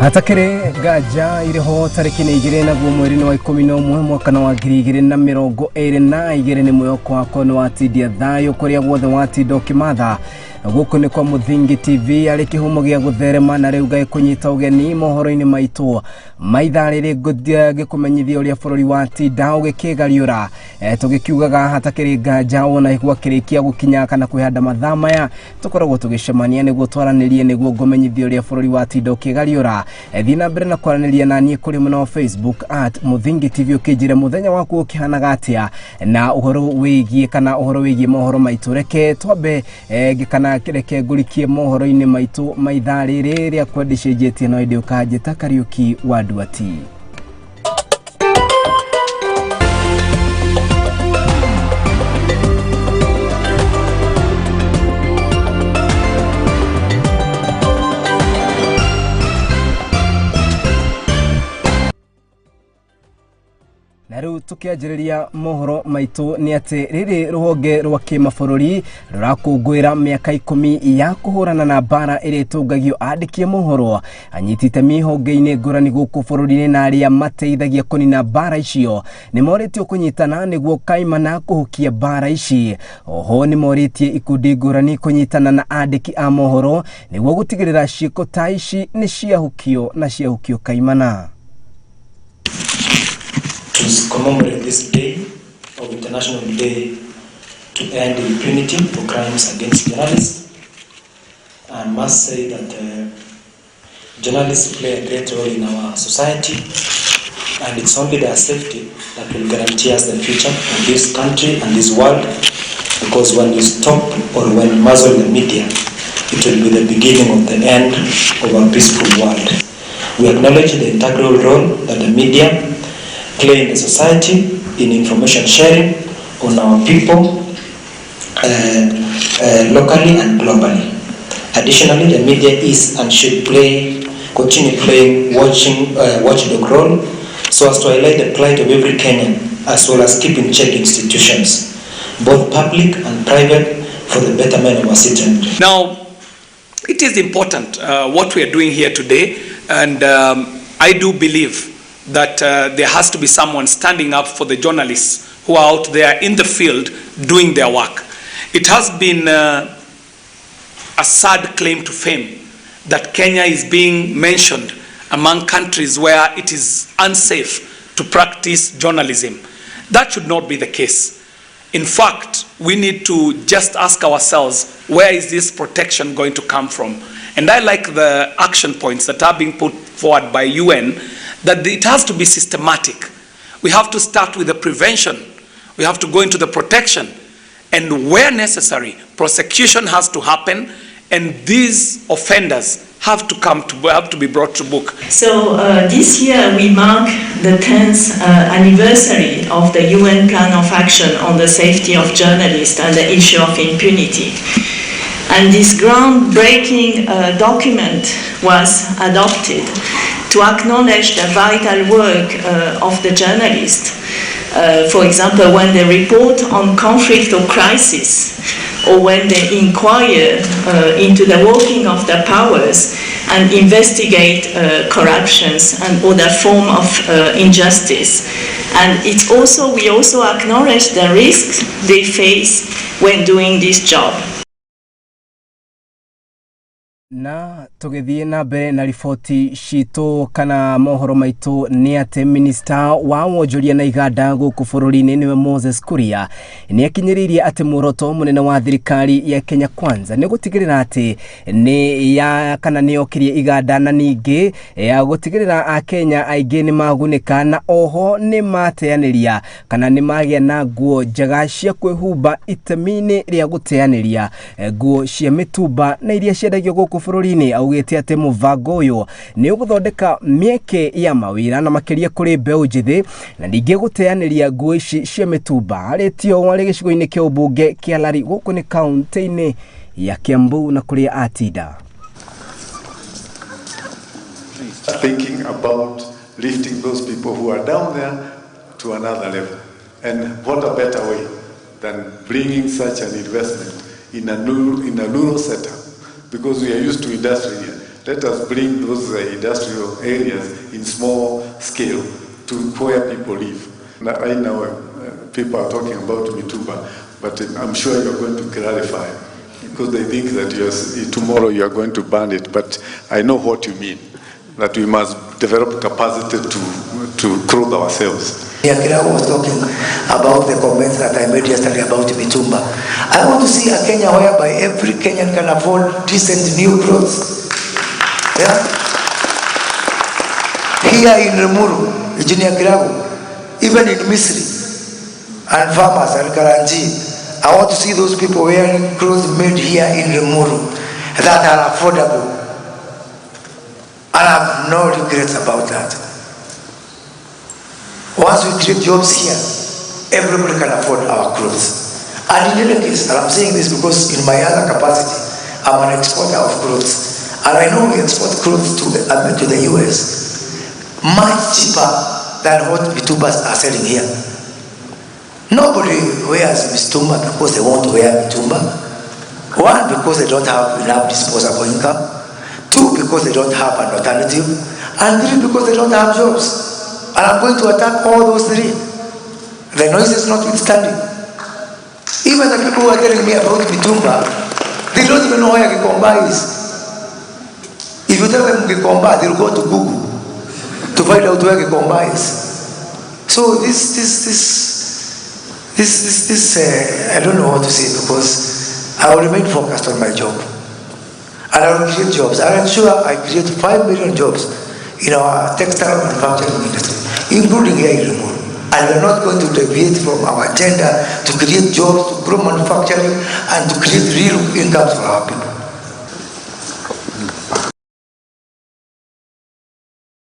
Hatakĩrĩ nganja irĩho tarĩki nĩ 2 naguo mweri-inĩ wa 11 mwaka wa 2022 nĩ mwĩhoko wakwa nĩ watindia thayũ kũrĩa guothe watinda ũkĩmatha. Gũkũ nĩ kwa Mũthingi TV arĩ kĩhumo gĩa gũtherema na rĩu ngai kũnyita ũgeni mohoro-inĩ maitũ maitha rĩrĩ ngĩkũmenyithia ũrĩa bũrũri watinda ũgĩkĩgariũra. Tũgĩkiugaga hatakĩrĩ nganja wona gwakĩrĩkia gũkinya kana kwĩhanda mathaa maya tũkoragwo tũgĩcemania nĩguo twaranĩrie nĩguo ngũmenyithia ũrĩa bũrũri watinda ũkĩgariũra. Thiĩ na mbere na kwaranĩria na niĩ kũrĩ mwena wa Facebook at Mũthingi TV ũkĩnjĩra mũthenya waku ũkĩhanaga atĩa na ũhoro wĩgiĩ kana ũhoro wĩgiĩ mohoro maitũ. Reke twambe kana reke ngũrikie mohoro-inĩ maitũ maithaa rĩrĩ rĩa kwendĩcenjetie no ĩndĩ ũkanjĩta Kariũki wa Nduati. Na rĩu tũkĩanjĩrĩria mohoro maitũ nĩ atĩ rĩrĩ rũhonge rwa kĩmabũrũri rũrakũngũĩra mĩaka 10 ya kũhũrana na mbara ĩrĩa ĩtũngagio andĩki a mohoro anyiti itemi honge-inĩ ngũrani gũkũ bũrũri-inĩ na arĩa mateithagia kũnina mbara icio nĩ morĩtio kũnyitana nĩguo kaimana kũhukia mbara ici. Oho nĩ morĩtie ikundi ngũrani kũnyitana na andĩki a mohoro nĩguo gũtigĩrĩra ciĩko ta ici nĩ ciahukio na ciahukio kaimana. To commemorate this day of International Day to End Impunity for Crimes Against Journalists. I must say that journalists play a great role in our society, and it's only their safety that will guarantee us the future of this country and this world, because when you stop or when you muzzle the media, it will be the beginning of the end of a peaceful world. We acknowledge the integral role that the media play in the society, in information sharing on our people, locally and globally. Additionally, the media is and should continue playing watchdog role, so as to highlight the plight of every Kenyan, as well as keep in check institutions, both public and private, for the betterment of our citizens. Now, it is important what we are doing here today, and I do believe that there has to be someone standing up for the journalists who are out there in the field doing their work. It has been a sad claim to fame that Kenya is being mentioned among countries where it is unsafe to practice journalism. That should not be the case. In fact, we need to just ask ourselves, where is this protection going to come from? And I like the action points that are being put forward by UN, that it has to be systematic. We have to start with the prevention. We have to go into the protection. And where necessary, prosecution has to happen, and these offenders have to have to be brought to book. So this year we mark the 10th anniversary of the UN Plan of Action on the Safety of Journalists and the issue of impunity. And this groundbreaking document was adopted to acknowledge the vital work of the journalists. For example, when they report on conflict or crisis, or when they inquire into the working of the powers and investigate corruptions and other form of injustice. And we also acknowledge the risks they face when doing this job. Na tũgĩthiĩ na mbere na riboti citũ kana mohoro maitũ nĩ atĩ minista wa wonjoria na iganda gũkũ bũrũri-inĩ nĩwe Moses Kuria nĩ akinyĩrĩirie atĩ muoroto mũnene wa thirikari ya Kenya Kwanza nĩ gũtigĩrĩra atĩ nĩ ya kana nĩ yokĩrie iganda na ningĩ ya gũtigĩrĩra akenya aingĩ nĩ magunĩka na oho nĩ mateanĩria kana nĩ magĩa na nguo njega cia kwĩhumba itemi-inĩ rĩa gũteanĩria nguo cia mĩtumba na iria ciendagio gũkũ bũrũri-inĩ. Augĩte atĩ mũbango ũyũ nĩ ũgũthondeka mĩeke ya mawĩra na makĩria kũrĩ mbeũ njĩthĩ na ningĩ gũteanĩria nguo ici cia mĩtumba. Arĩtio arĩ gĩcigo-inĩ kĩa ũmbunge kĩa Lari gũkũ nĩ kaunti-inĩ ya Kiambu na kũrĩa atinda. Thinking about lifting those people who are down there to another level. And what a better way than bringing such an investment in a rural setup, because we are used to industry here. Let us bring those industrial areas in small scale to where people live. Now, right now, people are talking about Mitumba, but I'm sure you're going to clarify, because they think that tomorrow you are going to ban it, but I know what you mean, that we must develop capacity to clothe ourselves. Yakira was talking about the comments that I made yesterday about Mitumba. I want to see a Kenya whereby every Kenyan can afford decent new clothes. Yeah? Here in Limuru, Engineer Kiragu, even in Misri, and farmers and Karanji, I want to see those people wearing clothes made here in Limuru that are affordable. And I have no regrets about that. Once we create jobs here, everybody can afford our clothes. And in any case, and I'm saying this because in my other capacity, I'm an exporter of clothes. And I know we export clothes to the US much cheaper than what mitumbas are selling here. Nobody wears mitumba because they want to wear mitumba. One, because they don't have enough disposable income. Two, because they don't have an alternative. And three, because they don't have jobs. And I'm going to attack all those three. The noise is notwithstanding. Even the people who are telling me about mitumba, they don't even know where Gikomba is. If you tell them Gikomba, they'll go to Google to find out where Gikomba is. So this I don't know what to say, because I will remain focused on my job. And I will create jobs. I will ensure I create 5 million jobs in our textile manufacturing industry, including here in Limuru. And we are not going to deviate from our agenda to create jobs, to grow manufacturing, and to create real incomes for our people.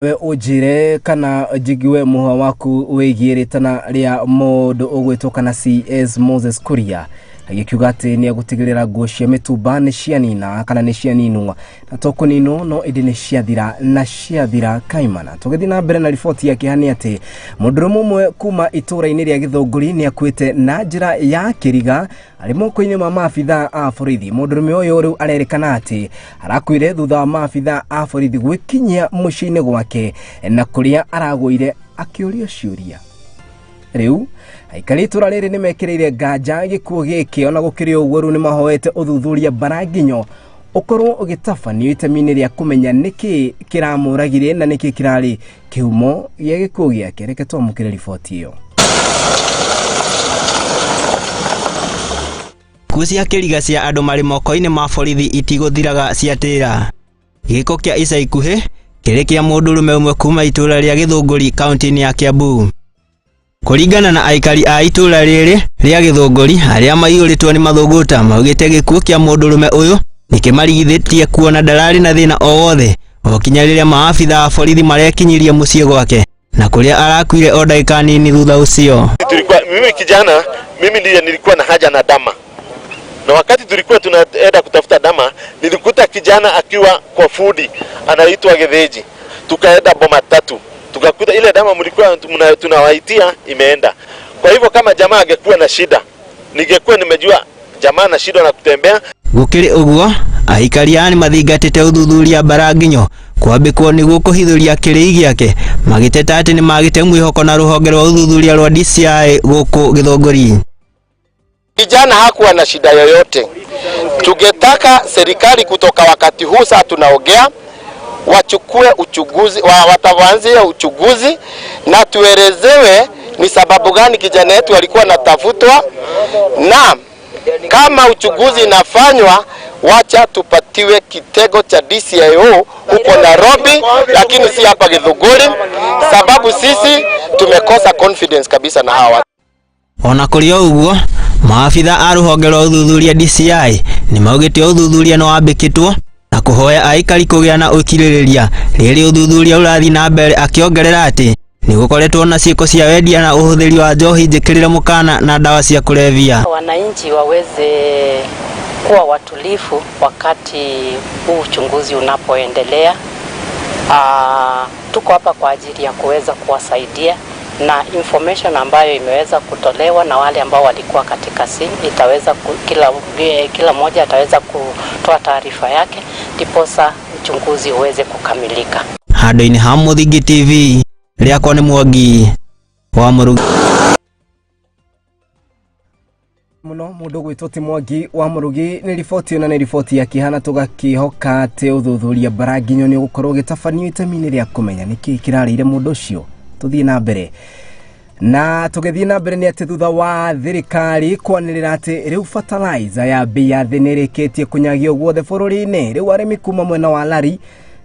We unjire kana njigue muhwa waku wigie ritana ria mundu ugwitwo kana CS Moses Kuria agĩkiuga atĩ nĩ egũtigĩrĩra nguo cia mĩtumba nĩ cianina kana nĩ cianinwo, na to kũninwo no ĩndĩ nĩ ciathira na ciathira kaimana. Tũgĩthiĩ na mbere na riboti ya kĩeha nĩ atĩ mũndũrũme ũmwe kuma itũũra-inĩ rĩa Gĩthũngũri nĩ akuĩte na njĩra ya kĩriga arĩ moko-inĩ ma maabitha a borithi. Mũndũrũme ũyũ rĩu arerĩkana atĩ arakuire thutha wa maabitha a borithi gwĩkinyia mũciĩ-inĩ gwake na kũrĩa aragũire akĩũrio ciũria. Rĩu aikari itũra rĩrĩ nĩmekĩrĩire nganja gĩkuũ gĩkĩ, ona gũkĩrĩ ũguo rĩu nĩmahoete ũthuthuria mbaranginyo ũkorwo ũgĩtabanio itemi-inĩ rĩa kũmenya nĩkĩ kĩramũragire na nĩkĩ kĩrarĩ kĩhumo gĩa gĩkuũ gĩake. Reke twamũkĩre riboti ĩyo. Nguo cia kĩriga cia andũ marĩ moko-inĩ ma borithi itigũthiraga ciatĩra. Gĩko kĩa ica ikuhĩ kĩrĩ kĩa mũndũrũme ũmwe kuma itũra rĩa Gĩthũngũri kaunti-inĩ ya Kiambu. Kũringana na aikari a itũra rĩrĩ rĩa Gĩthũngũri arĩa maiyũrĩtwo nĩ mathũgũta, maugĩte gĩkuũ kĩa mũndũrũme ũyũ nĩkĩmarigithĩtie kuona ndararĩ na thĩna o wothe o kinya rĩrĩa maabitha a borithi marekinyirie mũciĩ gwake na kũrĩa arakuire o ndagĩka nini thutha ũcio. Mimi kijana, mimi ndiye nilikuwa na haja na dama, na wakati tulikuwa tunaenda kutafuta dama nilikuta kijana akiwa kwa fudi anaitwa Getheji. Tukaenda boma tatu tukakuta ile dama mlikuwa tunawaitia imeenda. Kwa hivyo kama jamaa angekuwa na shida, ningekuwa nimejua jamaa na shida na kutembea. Gukiri uguo aikari aya nĩmathingatĩte ũthuthuria mbaranginyo kwambĩkwo nĩguo kũhithũria kĩrĩi gĩake, magĩteta atĩ nĩmagĩte mwĩhoko na rũhonge rwa ũthuthuria rwa DCI gũkũ Gĩthũngũri. Kijana hakuwa na shida yoyote. Tungetaka serikali kutoka wakati huu sasa tunaongea wachukue uchunguzi, wataanzie uchunguzi na tuelezewe ni sababu gani kijana yetu alikuwa anatafutwa, na kama uchunguzi inafanywa wacha tupatiwe kitego cha DCIO huko Nairobi, lakini si hapa Githunguri, sababu sisi tumekosa confidence kabisa na hawa. Ona kũrĩ o ũguo maabitha a rũhonge rwa ũthuthuria DCI nĩmaugĩte ũthuthuria no wambĩkĩtwo na kũhoya aikari kũgĩa na ũkirĩrĩria rĩrĩ ũthuthuria ũrathiĩ na mbere, akĩongerera atĩ nĩgũkoretwo na ciĩko cia wendia na ũhũthĩri wa njohi njĩkĩrĩre mũkana na ndawa cia kulevya. Wananchi waweze kuwa watulivu wakati huu uchunguzi unapoendelea. Tuko hapa kwa ajili ya kuweza kuwasaidia na information ambayo imeweza kutolewa na wale ambao walikuwa katika scene itaweza kila mmoja ataweza kutoa taarifa yake, ndiposa uchunguzi uweze kukamilika. Handũ-inĩ ha Mũthingi TV rĩakwa nĩ Mwangi wa Mũrugi. Muno mundu gwitwo ti Mwangi wa Murugi ni riboti na ni riboti ya kihana tugakihoka ati uthuthuria baranginyo ni ugukorwo gitabanio itemi-inĩ rĩa kũmenya nĩkĩ kĩrarĩire mũndũ ũcio. Tuthiĩ na mbere na tũgĩthiĩ na mbere nĩ atĩ thutha wa thirikari kwanĩrĩra atĩ rĩu fertilizer ya bei ya thĩ nĩrĩkĩtie kũnyagio guothe bũrũri-inĩ, rĩu arĩmi kuma mwena wa Lari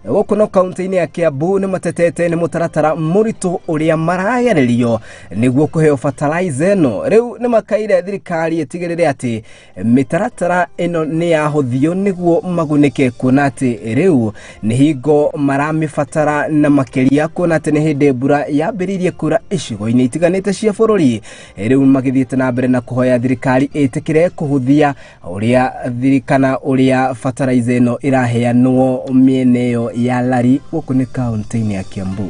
gũkũ no kaunti-inĩ ya Kiambu nĩ matetete nĩ mũtaratara mũritũ ũrĩa maragererio nĩguo kũheo fertilizer ĩno. Rĩu nĩ makaire thirikari ĩtigĩrĩre atĩ mĩtaratara ĩno nĩ yahũthio nĩguo magunĩke, kuona atĩ rĩu nĩ hingo maramĩbatara na makĩria, kuona atĩ nĩ hĩndĩ mbura yambĩrĩirie kura icigo-inĩ itiganĩte cia bũrũri. Rĩu magĩthiĩte na mbere na kũhoya thirikari ĩtĩkĩre kũhũthia ũrĩa thirikana ũrĩa fertilizer ĩno ĩraheanwo mĩena ĩyo ya Lari gũkũ nĩ kaunti-inĩ ya Kiambu.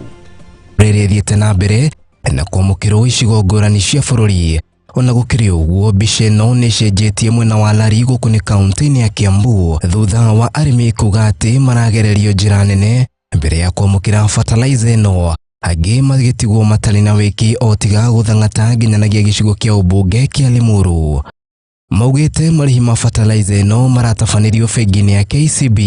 Rĩrĩa ĩthiĩte na mbere na kwamũkĩrwo icigo ngũrani cia bũrũri, ona gũkĩrĩ ũguo mbica ĩno nĩ ĩcenjetie mwena wa Lari gũkũ nĩ kaunti-inĩ ya Kiambu thutha wa arĩmi kuga atĩ maragererio njĩra nene mbere ya kwamũkĩra fertilizer ĩno, angĩ magĩtigwo matarĩ na wĩki o tiga gũthang'ata nginyanagia gĩcigo kĩa ũmbunge kĩa Limuru. Maugĩte marĩhi ma fertilizer ĩno maratabanĩrio bengi-inĩ ya KCB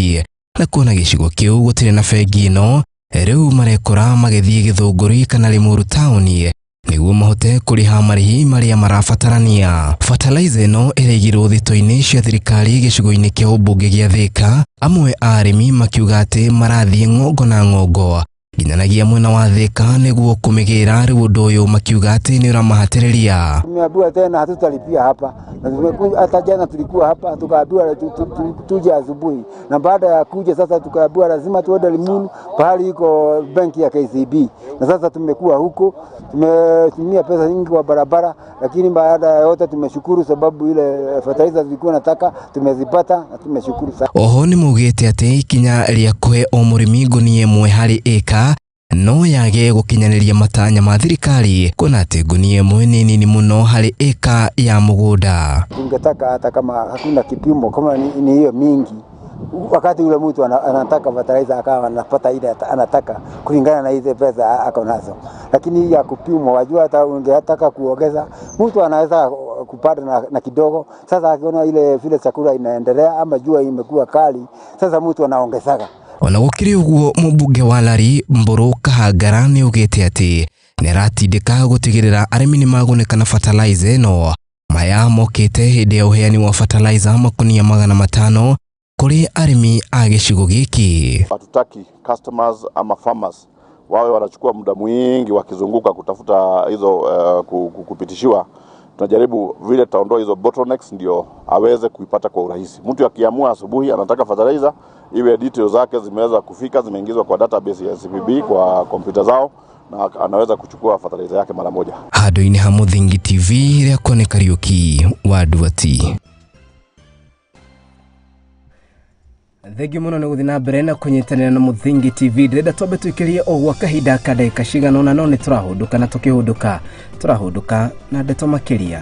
na kuona gĩcigo kĩu gũtirĩ na bengi ĩno, rĩu marekora magĩthiĩ Gĩthũngũri kana Limuru taũni nĩguo mahote kũrĩha marĩhi marĩa marabatarania. Fertilizer ĩno ĩraigirwo thito-inĩ cia thirikari gĩcigo-inĩ kĩa ũmbunge gĩa Thika, amwe a arĩmi makiuga atĩ marathiĩ ng'ongo na ng'ongo nginyanagia mwena wa Thika nĩguo kũmĩgĩra. Rĩu ũndũ ũyũ makiuga atĩ nĩ ũramahatĩrĩria. Tumeambiwa tena hatutalipia hapa, na tumekuja hata jana tulikuwa hapa tukaambiwa tuje asubuhi, na baada ya kuja sasa tukaambiwa lazima tuende Limuru pahali iko benki ya KCB, na sasa tumekuwa huko, tumetumia pesa nyingi kwa barabara, lakini baada ya yote tumeshukuru sababu ile fertilizer zilikuwa nataka tumezipata na tumeshukuru sana. Oho nĩ maugĩte atĩ ikinya rĩa kũhe o mũrĩmi ngũnia ĩmwe harĩ ĩka no yage gũkinyanĩria matanya ma thirikari, kuona atĩ ngũnia ĩmwe nĩ nini mũno harĩ ĩka ya mũgũnda. Tungetaka hata kama hakuna kipimo kama ni hiyo mingi, wakati ule mtu anataka fertilizer akawa anapata ile anataka kulingana na ile pesa ako nazo, lakini ya kupimwa, wajua hata ungetaka kuongeza mtu anaweza kupata na kidogo. Sasa akiona ile vile chakula inaendelea ama jua imekuwa kali, sasa mtu anaongezaga. Ona gũkĩrĩ ũguo mũmbunge wa Lari Mbũrũ Kahangara nĩ augĩte atĩ nĩaratindĩka gũtigĩrĩra arĩmi nĩmagunĩka na fertilizer ĩno. Maya mokĩte hĩndĩ ya ũheani wa fertilizer makunia 500 kũrĩ arĩmi a gĩcigo gĩkĩ. Hatutaki customers ama farmers wawe wanachukua muda mwingi wakizunguka kutafuta hizo kupitishiwa. Tunajaribu vile tutaondoa hizo bottlenecks ndio aweze kuipata kwa urahisi. Mtu akiamua asubuhi anataka fertilizer, iwe details zake zimeweza kufika, zimeingizwa kwa database ya CPB kwa kompyuta zao, na anaweza kuchukua fertilizer yake mara moja. Handũ-inĩ ha Mũthingi TV rĩakwa nĩ Kariũki wa Nduati. Thengiũ mũno nĩ gũthiĩ na mbere na kũnyitanĩra na Mũthingi TV. Ndĩrenda twambe tũikĩrie o gwa kahinda ka ndagĩka cigana ũna, no nĩ tũrahũndũka na tũkĩhũndũka tũrahũndũka na ndeto makĩria.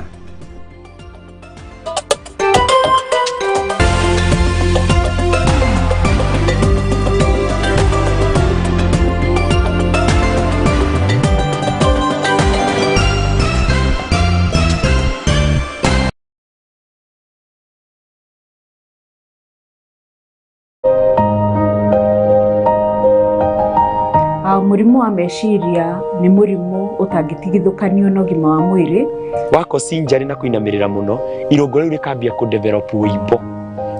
Mũrimũ wa meciria nĩ mũrimũ ũtangĩtigithũkanio na ũgima wa mwĩrĩ. Wako cinjari na kũinamĩrĩra mũno, irũngo rĩu rĩkambia kũdevelop ũimbo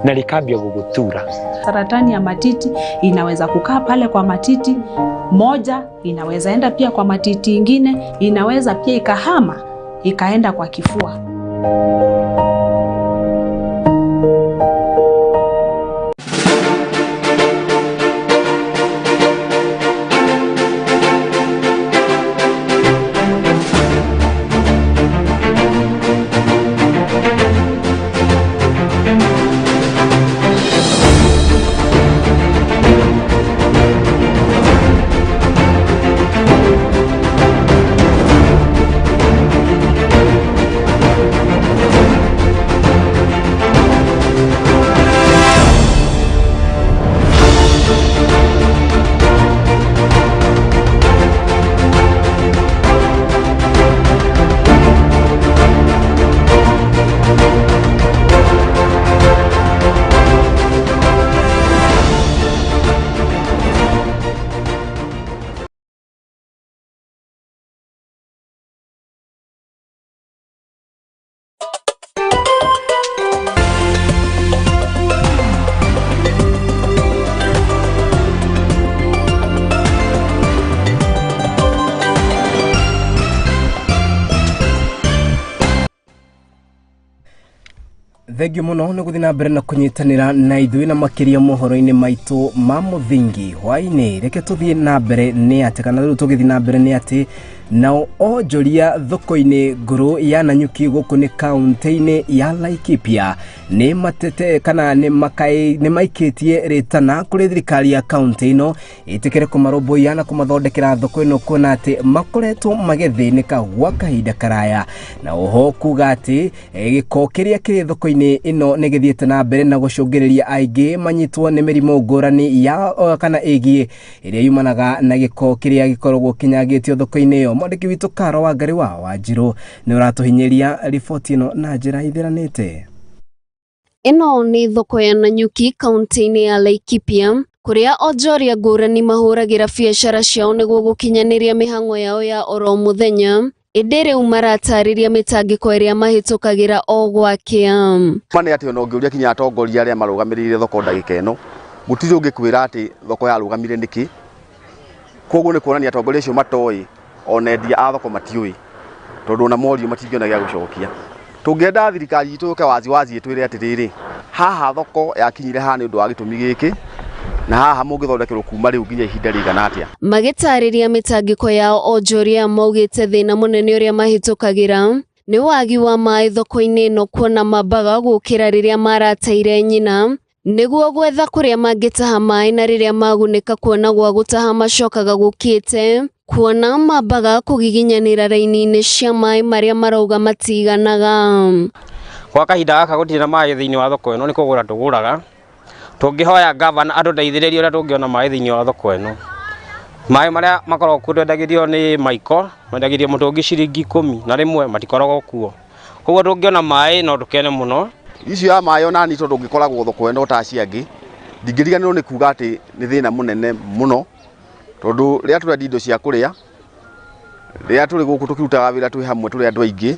na rĩkambia gũgũtura. Saratani ya matiti inaweza kukaa pale kwa matiti moja, inaweza enda pia kwa matiti ingine, inaweza pia ikahama ikaenda kwa kifua. Thengiũ mũno nĩ gũthiĩ na mbere na kũnyitanĩra na ithuĩ na makĩria mohoro-inĩ maitũ ma mũthingi hwaĩ-inĩ. Reke tũthiĩ na mbere nĩ atĩ kana rĩu tũgĩthiĩ na mbere nĩ atĩ nao onjoria thoko-inĩ ngũrũ ya Nanyuki gũkũ nĩ kaunti-inĩ ya Laikipia nĩ matete kana nĩ maikĩtie rĩtana kũrĩ thirikari ya kaunti ĩno ĩtĩkĩre kũmarũmbũiya na kũmathondekera thoko ĩno kuona atĩ makoretwo magĩthĩnĩka gwa kahinda karaya, na oho kuga atĩ gĩko kĩrĩa kĩrĩ thoko-inĩ ĩno nĩ gĩthiĩte na mbere na gũcũngĩrĩria aingĩ manyitwo nĩ mĩrimũ ngũrani ya kana ĩgiĩ ĩrĩa yumanaga na gĩko kĩrĩa gĩkoragwo kĩnyagĩtio thoko-inĩ ĩyo. Mwandĩki witũ Karo Wangari wa Wanjirũ nĩ ũratũhinyĩria riboti ĩno na njĩra ithiranĩte. Ĩno nĩ thoko ya Nanyuki kaunti-inĩ ya Laikipia kũrĩa onjoria ngũrani mahũragĩra biacara ciao nĩguo gũkinyanĩria mĩhang'o yao ya oro mũthenya, ĩndĩ rĩu maratarĩria mĩtangĩko ĩrĩa mahĩtũkagĩra o gwakĩa. Ma nĩ atĩ ona ũngĩũria kinya atongoria arĩa marũgamĩrĩire thoko ndagĩka ĩno gũtirĩ ũngĩkwĩra atĩ thoko yarũgamire nĩkĩ. Koguo nĩ kuonania atongoria acio matoĩ ona endia a thoko matiũĩ, tondũ ona morio matingĩona gĩa gũcokia. Tũngĩenda thirikari itũ yũke wazi wazi ĩtwĩre atĩrĩrĩ, haha thoko yakinyire haha nĩ ũndũ wa gĩtũmi gĩkĩ na haha mũngĩthondekerwo kuma rĩu nginya ihinda rĩigana atĩa. Magĩtarĩria mĩtangĩko yao onjoria maugĩte thĩna mũnene ũrĩa mahĩtũkagĩra nĩ wagi wa maĩ thoko-inĩ ĩno, kuona mambaga gũkĩra rĩrĩa marateire nyina nĩguo gwetha kũrĩa mangĩtaha maĩ, na rĩrĩa magunĩka kuona gwa gũtaha macokaga gũkĩte kuona mambaga kũgiginyanĩra raini-inĩ cia maĩ marĩa marauga matiganaga. Kwa kahinda gaka gũtirĩ na maĩ thĩinĩ wa thoko ĩno, nĩ kũgũra tũgũraga. Tũngĩhoya gavana atũteithĩrĩrie ũrĩa tũngĩona maĩ thĩinĩ wa thoko ĩno. Maĩ marĩa makoragwo kuo twendagĩrio nĩ maiko, mendagĩrio mũtũngi ciringi 10 na rĩmwe matikoragwo kuo. Koguo tũngĩona maĩ no tũkene mũno. Icio ya maĩ ona ni tondũ ngĩkoragwo thoko ĩno ta acio angĩ ndingĩriganĩrwo nĩ kuga atĩ nĩ thĩna mũnene mũno, tondũ rĩrĩa tũrendia indo cia kũrĩa, rĩrĩa tũrĩ gũkũ tũkĩrutaga wĩra twĩ hamwe tũrĩ andũ aingĩ,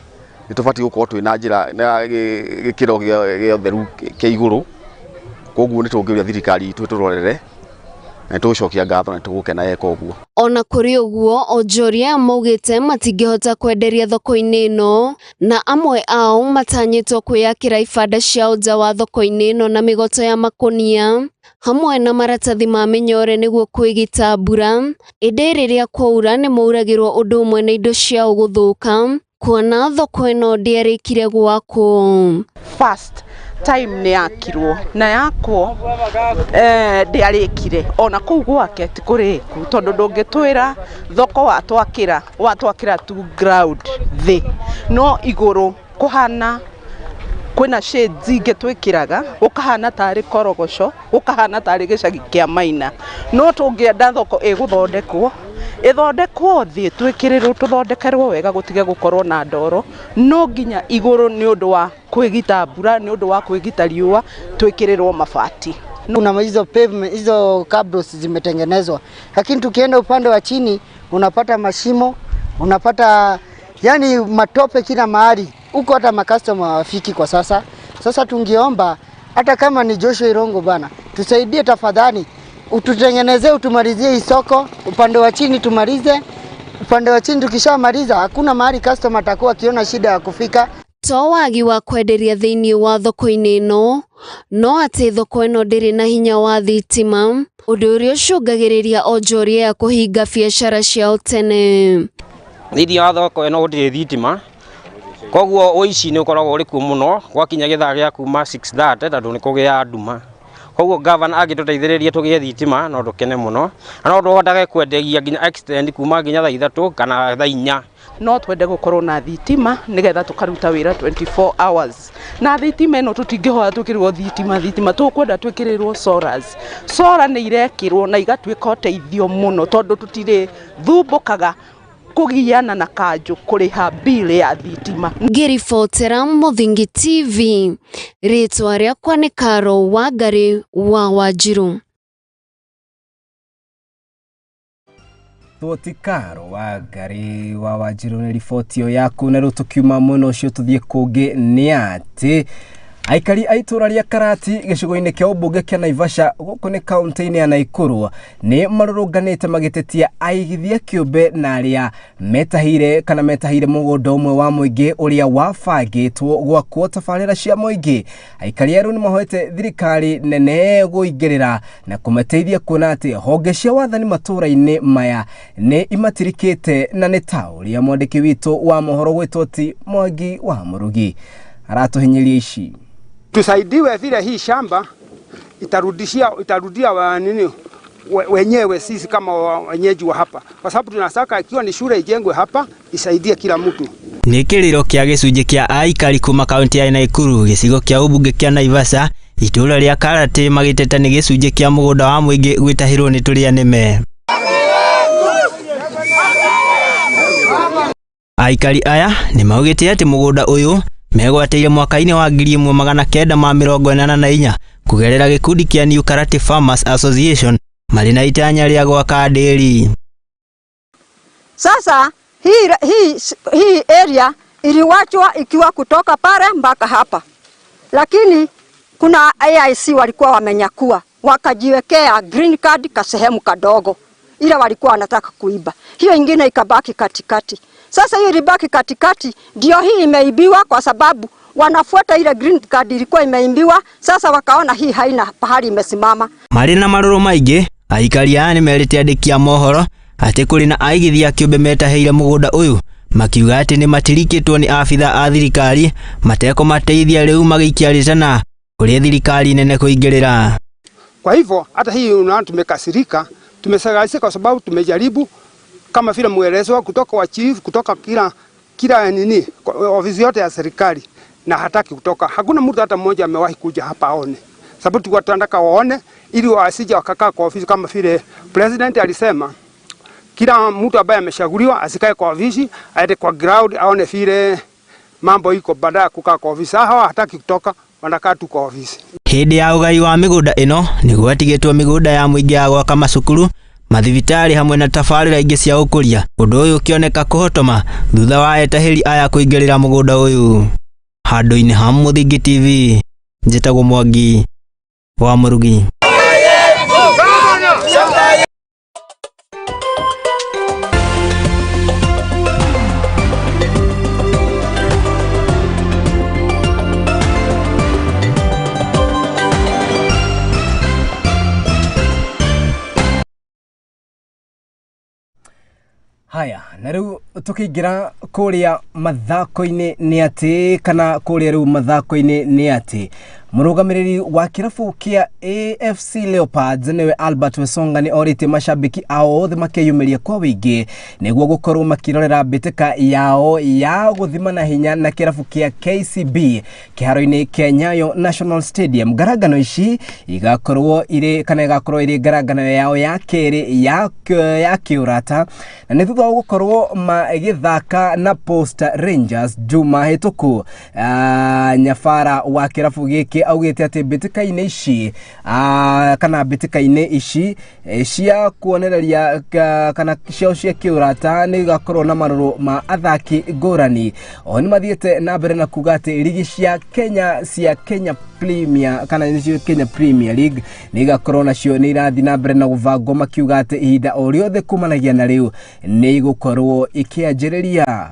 nĩ tũbatiĩ gũkorwo twĩ na njĩra na gĩkĩro gĩa ũtheru kĩa igũrũ. Koguo nĩ tũngĩũria thirikari itũ ĩtũrorere na nĩtũgũcokia ngatho na nĩtũgũkena yeka ũguo. Ona kũrĩ ũguo onjoria maugĩte matingĩhota kwenderia thoko-inĩ ĩno, na amwe ao matanyĩtwo kwĩyakĩra ibanda ciao nja wa thoko-inĩ ĩno na mĩgoto ya makũnia hamwe na maratathi ma mĩnyore nĩguo kwĩgita mbura, ĩndĩ rĩrĩa kwaura nĩ mauragĩrwo ũndũ ũmwe na indo ciao gũthũka kuona thoko ĩno ndĩarĩkire gwakwo. First time nĩ yakirwo na yakwo ndĩarĩkire ona kũu gwake ti kũrĩku, tondũ ndũngĩtwĩra thoko watwakĩra tu ground thĩ no igũrũ kũhana kwĩna shades ingĩ twĩkĩraga gũkahana tarĩ korogoco, gũkahana tarĩ gĩcagi kĩa maina. No tũngĩenda thoko ĩgũthondekwo ĩthondekwo thĩ twĩkĩrĩrwo tũthondekerwo wega gũtige gũkorwo na ndoro, no nginya igũrũ nĩ ũndũ wa kwĩgita mbura, nĩ ũndũ wa kwĩgita riũa twĩkĩrĩrwo mabati. Kuna hizo pavement, hizo cabros zimetengenezwa, lakini tukienda upande wa chini unapata mashimo, unapata yani matope kila mahali huko, hata makastoma hawafiki kwa sasa. Sasa tungeomba hata kama ni Joshua Irongo bana, tusaidie tafadhali, ututengenezee, utumalizie hii soko upande wa chini, tumalize upande wa chini. Tukishamaliza hakuna mahali customer atakuwa akiona shida ya kufika. To wagi wa kwenderia thĩinĩ wa thoko-inĩ ĩno no atĩ thoko ĩno ndĩrĩ na hinya wa thitima, ũndũ ũrĩa ũcũngagĩrĩria onjoria ya kũhinga biacara ciao tene. Thĩinĩ wa thoko ĩno gũtirĩ thitima, koguo ũici nĩ ũkoragwo ũrĩ kuo mũno gwakinya gĩthaa gĩa kuma 6:30 tondũ nĩ kũgĩa nduma. Koguo gavana angĩtũteithĩrĩria tũgĩe thitima no tũkene mũno, na no tũhotage kwenderia nginya extend kuma nginya thaa 3 kana thaa 4. No twende gũkorwo na thitima nĩgetha tũkaruta wĩra 24 hours. Na thitima ĩno tũtingĩhoya twĩkĩrĩrwo thitima tũkwenda twĩkĩrĩrwo solars. Solar nĩ irekĩrwo na igatuĩka ũteithio mũno tondũ tũtirĩ thumbũkaga kũgiana na kanjũ kũrĩha bill ya thitima. Ngĩribotera Mũthingi TV, rĩtwa rĩakwa nĩ Karo Wangari wa Wanjirũ. Tuoti Karo Wangari wa Wanjirũ nĩ riboti ĩyo yaku. Na rĩu tũkiuma mwena ũcio tũthiĩ kũngĩ nĩ atĩ Aikari a itũra rĩa Karati gĩcigo-inĩ kĩa ũmbunge kĩa Naivasha gũkũ nĩ kaunti-inĩ ya Naikuru nĩ marũrũnganĩte magĩtetia aigithia kĩũmbe na arĩa metahire kana metahire mũgũnda ũmwe wa mũingĩ ũrĩa wabangĩtwo gwakwo tabarĩra cia mũingĩ. Aikari erũ nĩ mahoete thirikari nene gũingĩrĩra na kũmateithia kuona atĩ honge cia wathani matũũra-inĩ maya nĩ imatirikĩte na nĩ ta ũrĩa mwandĩki witũ wa mohoro gwĩtwo ti Mwangi wa Mũrugi aratuhinyĩria ici. Tusaidiwe vile hii shamba itarudia wa nini wenyewe sisi kama wenyeji wa hapa, kwa sababu tunataka ikiwa ni shule ijengwe hapa isaidie kila mtu. Nĩ kĩrĩro kĩa gĩcunjĩ kĩa aikari kuma kaunti ya Naikuru gĩcigo kĩa ũmbunge kĩa Naivasha itũũra rĩa Karati magĩteta nĩ gĩcunjĩ kĩa mũgũnda wa mũingĩ gwĩtahĩrwo nĩ tũrĩa nĩme. Aikari aya nĩ maugĩte atĩ mũgũnda ũyũ megwatĩire mwaka-inĩ wa 1984 kũgerera gĩkundi kĩa New Karati Farmers Association marĩ na itanya rĩa gwaka ndĩri. Sasa hii area iliwachwa ikiwa kutoka pale mpaka hapa, lakini kuna AIC walikuwa wamenyakua wakajiwekea green card ka sehemu kadogo ila walikuwa wanataka kuiba, hiyo ingine ikabaki katikati. Sasa hiyo ilibaki katikati ndio hii imeibiwa, kwa sababu wanafuata ile green card ilikuwa imeibiwa. Sasa wakaona hii haina pahali imesimama. Marĩ na marũrũ maingĩ aikari aya nĩ merĩte andĩki a mohoro atĩ kũrĩ na aigithia kĩũmbe metahĩire mũgũnda ũyũ makiuga atĩ nĩ matirikĩtwo nĩ abitha a thirikari matekũmateithia rĩu magĩikia rĩtana kũrĩ thirikari nene kũingĩrĩra. Kwa hivyo hata hii unaona tumekasirika, tumesagalisika kwa sababu tumejaribu kama vile mwelezo kutoka wa chief, kutoka kila nini ofisi yote ya serikali, na hataki kutoka. Hakuna mtu hata mmoja amewahi kuja hapa aone, sababu tulikuwa tunataka waone ili wasije wakakaa kwa ofisi. Kama vile president alisema kila mtu ambaye ameshaguliwa asikae kwa ofisi, aende kwa ground aone vile mambo iko, baada kukaa kwa ofisi. Hawa hataki kutoka, wanakaa tu kwa ofisi. Hĩndĩ ya ũgai wa mĩgũnda ĩno nĩ gwatigĩtwo mĩgũnda ya mũingĩ ya gwaka macukuru, mathibitari hamwe na tabarĩra ingĩ cia ũkũria, ũndũ ũyũ ũkĩoneka kũhotoma thutha wa etahĩri aya kũingĩrĩra mũgũnda ũyũ. Handũ-inĩ ha Mũthingi TV, njĩtagwo Mwangi wa Mũrugi. Haya, na rĩu tũkĩingĩra kũrĩa mathako-inĩ nĩ atĩ kana kũrĩa rĩu mathako-inĩ nĩ atĩ mũrũgamĩrĩri wa kĩrabu kĩa AFC Leopards nĩwe Albert Wesonga nĩ orĩtie mashabiki ao othe makeyumĩria kwa wĩingĩ nĩguo gũkorwo makĩrorera mbĩtĩka yao ya gũthimana hinya na kĩrabu kĩa KCB kĩharo-inĩ kĩa Nyayo National Stadium. Ngarangano ici igakorwo irĩ kana igakorwo irĩ ngarangano yao ya kerĩ ya kĩũrata, na nĩ thutha wa gũkorwo magĩthaka na Posta Rangers juma hĩtũku. Nyabara wa kĩrabu gĩkĩ augĩte atĩ mbĩtĩka-inĩ ici kana mbĩtĩka-inĩ ici cia kuonereria kana ciao cia kĩũrata nĩ igakorwo na marũrũ ma athaki ngũrani. O nĩ mathiĩte na mbere na kuga atĩ ligi cia Kenya cia Kenya Premier kana nĩcio Kenya Premier League nĩ igakorwo nacio nĩ irathiĩ na mbere na gũbangwo, makiuga atĩ ihinda o rĩothe kumanagia na rĩu nĩ igũkorwo ikĩanjĩrĩria.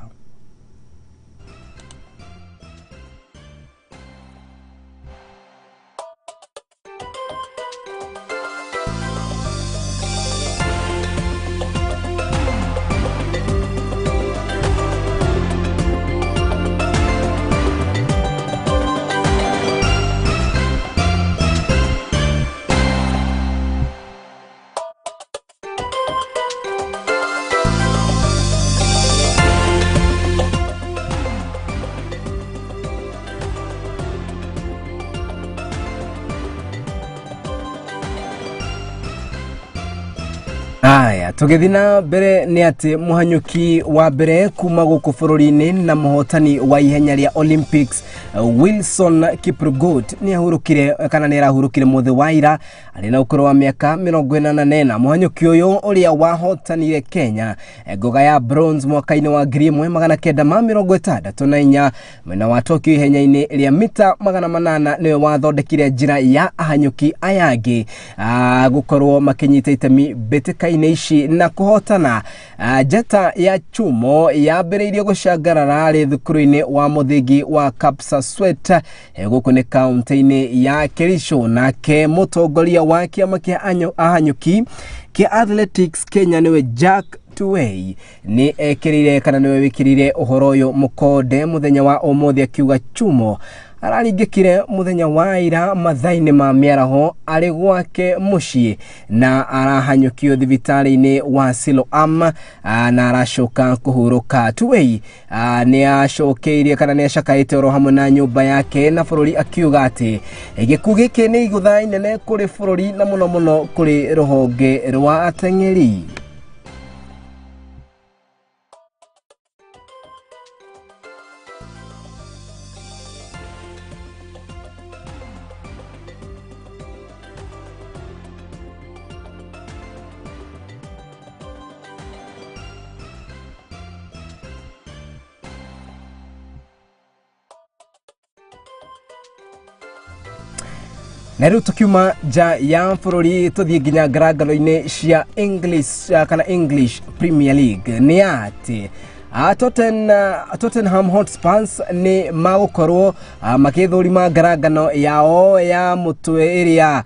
Aya, tũgĩthiĩ na mbere nĩ atĩ mũhanyũki wa mbere kuma gũkũ bũrũri-inĩ na mũhotani wa ihenya rĩa Olympics Wilson Kiprugut nĩ ahurũkire kana nĩ arahurũkire mũthĩ wa ira arĩ na ũkũrũ wa mĩaka 44. Mũhanyũki ũyũ ũrĩa wahotanire Kenya ngoga ya bronze mwaka-inĩ wa 1964 mwena wa Tokyo ihenya-inĩ rĩa mita 800 nĩwe wathondekire njĩra ya ahanyũki aya angĩ gũkorwo makĩnyita itemi mbĩtĩka-inĩ ici na kũhotana. Njata ya Chumo yambĩrĩirie gũcangarara rĩ thukuru-inĩ wa mũthingi wa Kapsaswet gũkũ nĩ kaunti-inĩ ya Kericho. Nake mũtongoria wa kĩama kĩa ahanyũki kĩa Athletics Kenya nĩwe Jack Tuwei nĩ ekĩrĩire kana nĩwe wĩkĩrĩire ũhoro ũyũ mũkonde mũthenya wa ũmũthĩ akiuga Chumo araringĩkire mũthenya wa ira mathaa-inĩ ma mĩaraho arĩ gwake mũciĩ na arahanyũkio thibitarĩ-inĩ wa Siloam na aracoka kũhurũka. Tuwei nĩ acokeirie kana nĩ acakaĩte oro hamwe na nyũmba yake na bũrũri akiuga atĩ gĩkuũ gĩkĩ nĩ igũtha inene kũrĩ bũrũri na mũno mũno kũrĩ rũhonge rwa ateng'eri. Na rĩu tũkiuma nja ya bũrũri tũthiĩ nginya ngarangano-inĩ cia English kana English Premier League nĩ atĩ Tottenham Hotspurs nĩ magũkorwo makĩthũrima ngarangano yao ya mũtwe ĩrĩa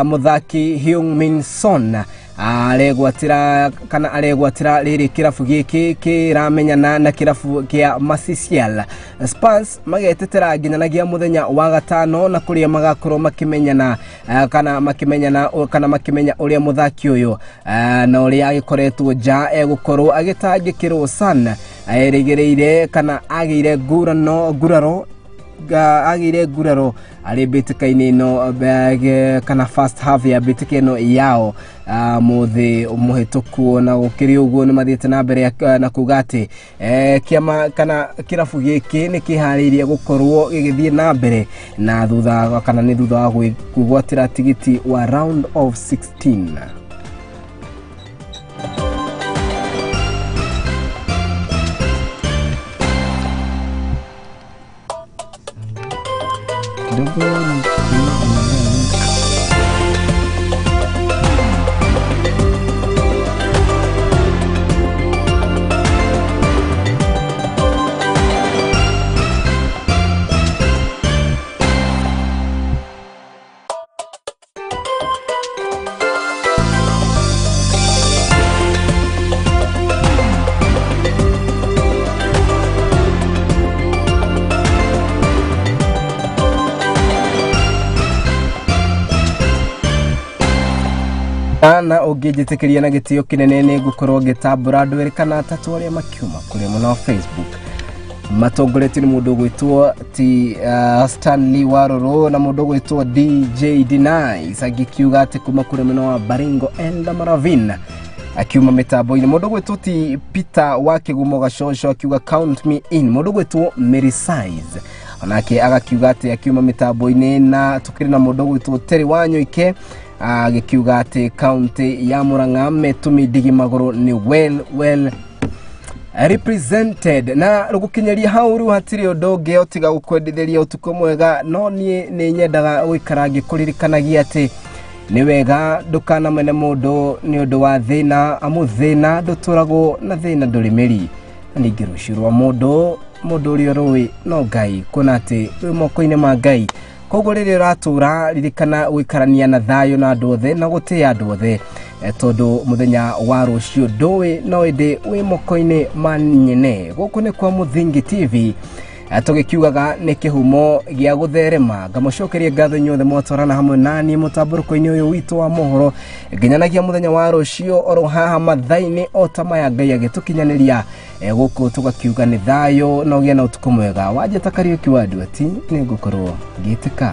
mũthaki Heung-min Son aregwatĩra kana aregwatĩra rĩrĩ kĩrabu gĩkĩ kĩramenyana na kĩrabu kĩa Marseille. Spurs magetetera nginyanagia mũthenya wa gatano na kũrĩa magakorwo makĩmenyana kana makĩmenyana kana makĩmenya ũrĩa mũthaki ũyũ na ũrĩa agĩkoretwo nja egũkorwo agĩtangĩkĩrwo. Son erĩgĩrĩire kana agĩire nguraro agĩire nguraro arĩ mbĩtĩka-inĩ ĩno kana first half ya mbĩtĩka ĩno yao mũthĩ mũhĩtũku. Na gũkĩrĩ ũguo nĩ mathiĩte na mbere na kuga atĩ kĩama kana kĩrabu gĩkĩ nĩ kĩharĩirie gũkorwo gĩgĩthiĩ na mbere na thutha kana nĩ thutha wa kwĩgwatĩra tigiti wa round of 16. Na ũngĩnjĩtĩkĩria na gĩtĩo kĩnene nĩ ngũkorwo ngĩtambũra andũ erĩ kana atatũ arĩa makiuma kũrĩ mwena wa Facebook matongoretio nĩ mũndũ ũgwĩtwo ti Stanley Warũrũ na mũndũ ũgwĩtwo DJ Denies agĩkiuga atĩ kuma kũrĩ mwena wa Baringo Elda Maravin akiuma mĩtambo-inĩ. Mũndũ ũgwĩtwo ti Peter wa Kĩgumo Gacoco akiuga count me in. Mũndũ ũgwĩtwo Mary Size onake agakiuga atĩ akiuma mĩtambo-inĩ. Na tũkĩrĩ na mũndũ ũgwĩtwo Terry Wanyoike agĩkiuga atĩ kaunti ya Murang'a metũmi ndigi magũrũ nĩ well represented. Na rũgũkinyeria hau rĩu hatirĩ ũndũ ũngĩ tiga gũkwendithĩria ũtukũ mwega, no niĩ nĩ nyendaga gũikara ngĩkũririkanagia atĩ nĩ wega ndũkanamene mũndũ nĩ ũndũ wa thĩna, amu thĩna ndũtũragwo na thĩna ndũrĩ mĩri. Na ningĩ rũciũ rwa mũndũ ũrĩa rũĩ no Ngai, kuona atĩ wĩ moko-inĩ ma Ngai. Koguo rĩrĩa ũratũra ririkana gũikarania na thayũ na andũ othe na gũtĩĩa andũ othe, tondũ mũthenya wa rũciũ ndũĩ no ĩndĩ wĩ moko-inĩ ma nyene. Gũkũ nĩ kwa Mũthingi TV tũgĩkiugaga nĩ kĩhumo gĩa gũtherema. Ngamũcokeria ngatho inyuothe mwatwarana hamwe nani mũtambũrũko-inĩ ũyũ witũ wa mohoro nginyanagia mũthenya wa rũciũ oro haha mathaa-inĩ o ta maya Ngai agĩtũkinyanĩria gũkũ tũgakiuga nĩ thayũ na ũgĩe na ũtukũ mwega. Wanjĩta Kariũki wa Nduati nĩ ngũkorwo ngĩtĩka.